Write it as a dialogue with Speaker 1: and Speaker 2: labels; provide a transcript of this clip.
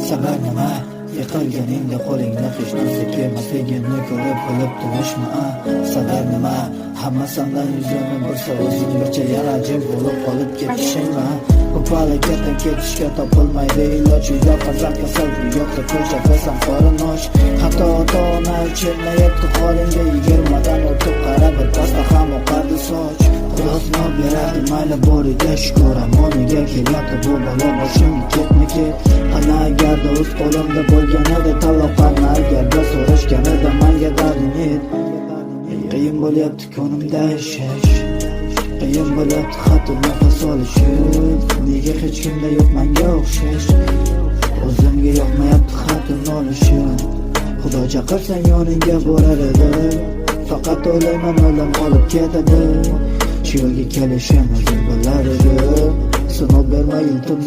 Speaker 1: Sabab nima? Yiqilganingda qo'lingda hech narsa kelmasligini ko'rib bilib turishmi, a? Sabab nima? Hamma sandan yuzini bursa, o'zing bircha yana jim bo'lib qolib ketishingmi? Bu falokatdan ketishga topilmaydi iloj. Uyda farzand kasal, bu yoqda ko'chada san qorin och. Hatto ota ona achinmayapti holingga. 20dan o'tib, qara, bir pasda ham oqardi soch. Xudo sinov beradi, mayli, boriga shukur. Ammo nega kelyapti bu balo boshimga ketma ket? Qani agarda o'z qo'limda bo'lganida tanlov, qani agarda so'rashganida manga darding yet. Qiyin bo'lyapti ko'nimda yashash, qiyin bo'lyapti hatto nafas olishim. Nega hech kimda yo'q manga o'xshash? O'zimga yoqmayapti hatto nolishim. Xudo chaqirsang, yoningga borar edim. Faqat o'ylayman, o'lim olib ketadi. Shu yo'lga kelishim o'zim bilar edim. Sinov berma, iltimos.